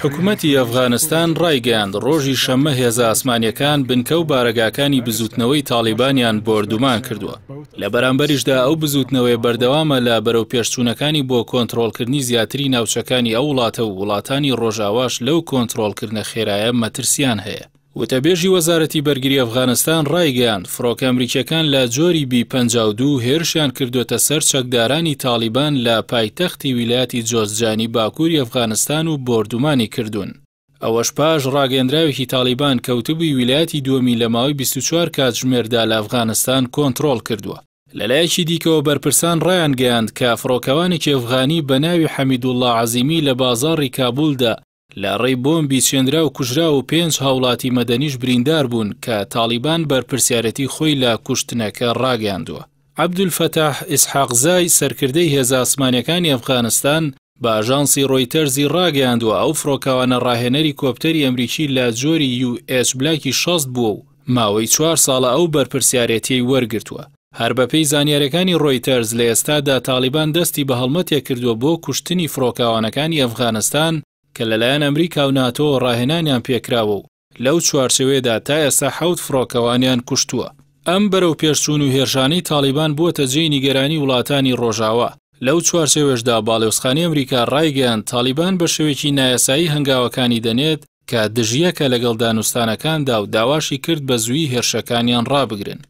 حکومەتی ئەفغانستان ڕایگەیاند، ڕۆژی شەممە هێزە ئاسمانییەکان بنکە و بارەگاکانی بزووتنەوەی تاڵیبانیان بۆردومان کردووە. لە بەرامبەریشدا ئەو بزووتنەوەیە بەردەوامە لە بەرەوپێشچوونەکانی بۆ کۆنترۆڵکردنی زیاتری ناوچەکانی ئەو وڵاتە و وڵاتانی ڕۆژئاواش لەو کۆنترۆڵکردنە خێرایە مەترسییان هەیە. وتەبێژی وەزارەتی بەرگری ئەفغانستان ڕایگەیاند، فڕۆکە ئەمریکییەکان لە جۆری بی 52 هێرشیان کردووەتە سەر چەکدارانی تاڵیبان لە پایتەختی ویلایەتی جۆزجانی باکووری ئەفغانستان و بۆردومانی کردوون. ئەوەش پاش ڕاگەیەندراوێکی تاڵیبان کە وتبووی ویلایەتی دووەمی لە ماوەی 24 کاتژمێردا لە ئەفغانستان کۆنترۆڵ کردووە. لەلایەکی دیکەوە بەرپرسان ڕایانگەیاند کە فڕۆکەوانێکی ئەفغانی بە ناوی حەمیدوڵڵا عەزیمی لە بازاڕی کابولدا لە ڕێی بۆمبی چێنراو کوژرا و پێنج هاوڵاتی مەدەنیش بریندار بوون کە تاڵیبان بەرپرسیارێتی خۆی لە کوشتنەکە ڕاگەیاندووە. عەبدولفەتاح ئیسحاقزای سەرکردەی هێزە ئاسمانیەکانی ئەفغانستان بە ئاژانسی ڕۆیتەرزی ڕاگەیاندووە ئەو فڕۆکەوانە ڕاهێنەری کۆپتەری ئەمریکی لە جۆری یو ئێچ بلاکی 60 بووە و ماوەی چوار ساڵە ئەو بەرپرسیارێتیەی وەرگرتووە. هەر بەپێی زانیاریەکانی ڕۆیتەرز لە ئێستادا تاڵیبان دەستی بە هەڵمەتێک کردووە بۆ کوشتنی فڕۆکەوانەکانی ئەفغانستان کە لەلایەن ئەمریکا و ناتۆوە ڕاهێنانیان پێکراوە و لەو چوارچێوەیەدا تا ئێستا حەوت فڕۆکەوانیان کوشتووە. ئەم بەرەوپێشچوون و هێرشانەی تاڵیبان بووەتە جێی نیگەرانی وڵاتانی ڕۆژاوا. لەو چوارچێوەشدا باڵیۆزخانەی ئەمریکا ڕایگەیاند تاڵیبان بە شێوەیەکی نایاسایی هەنگاوەکانی دەنێت کە دژیەکە لەگەڵ دانوستانەکاندا و داواشی کرد بە زوویی هێرشەکانیان ڕابگرن.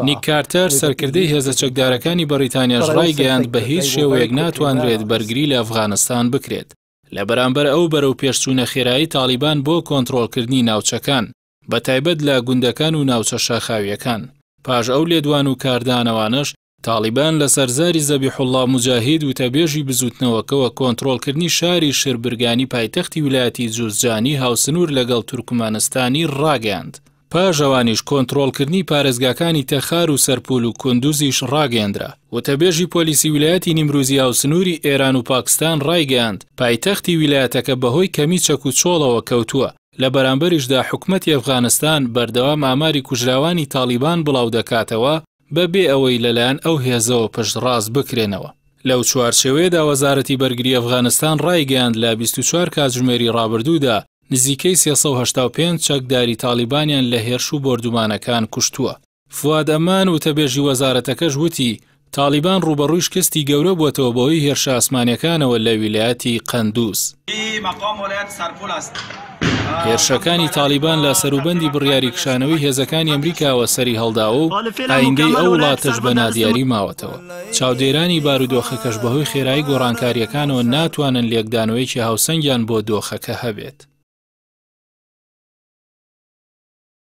نیک کارتەر، سەرکردەی هێزە چەکدارەکانی بەڕیتانیاش ڕایگەیاند بە هیچ شێوەیەک ناتوانرێت بەرگری لە ئەفغانستان بکرێت لە بەرامبەر ئەو بەرەوپێشچوونە خێرایەی تاڵیبان بۆ کۆنترۆڵکردنی ناوچەکان، بەتایبەت لە گوندەکان و ناوچە شاخاوییەکان. پاش ئەو لێدوان و کاردانەوانەش، تاڵیبان لەسەر زاری زەبیحوڵڵا موجاهید وتەبێژی بزووتنەوەکەوە کۆنترۆڵکردنی شاری شربرگانی پایتەختی ویلایەتی جوزجانی هاوسنوور لەگەڵ تورکمانستانی ڕاگەیاند. پاش ئەوانیش کۆنترۆڵکردنی پارێزگاکانی تەخار و سەرپول و کوندوزیش ڕاگەیەندرا. وتەبێژی پۆلیسی ویلایەتی نیمروزی هاوسنووری ئێران و پاکستان ڕایگەیاند، پایتەختی ویلایەتەکە بەهۆی کەمی چەک و چۆڵەوە کەوتووە، لە بەرامبەریشدا حکومەتی ئەفغانستان بەردەوام ئاماری کوژراوانی تاڵیبان بڵاودەکاتەوە بەبێ ئەوەی لەلایەن ئەو هێزەوە پشتڕاست بکرێنەوە. لەو چوارچێوەیەدا وەزارەتی بەرگری ئەفغانستان ڕایگەیاند لە 24 کاتژمێری ڕابردوودا نزیکەی 385 چەکداری تاڵیبانیان لە هێرش و بۆردومانەکان کوشتووە. فواد ئەمان وتەبێژی وەزارەتەکەش وتی، تاڵیبان ڕووبەڕووی شکستی گەورە بووەتەوە بەهۆی هێرشە ئاسمانیەکانەوە لە ویلایەتی قەندوز. هێرشەکانی تاڵیبان لە سەروبەندی بڕیاری کشانەوەی هێزەکانی ئەمریکاوە سەری هەڵداوە و ئایندەی ئەو وڵاتەش بە نادیاری ماوەتەوە. چاودێرانی بارودۆخەکەش بەهۆی خێرایی گۆڕانکارییەکانەوە ناتوانن لێکدانەوەیەکی هاوسەنگیان بۆ دۆخەکە هەبێت.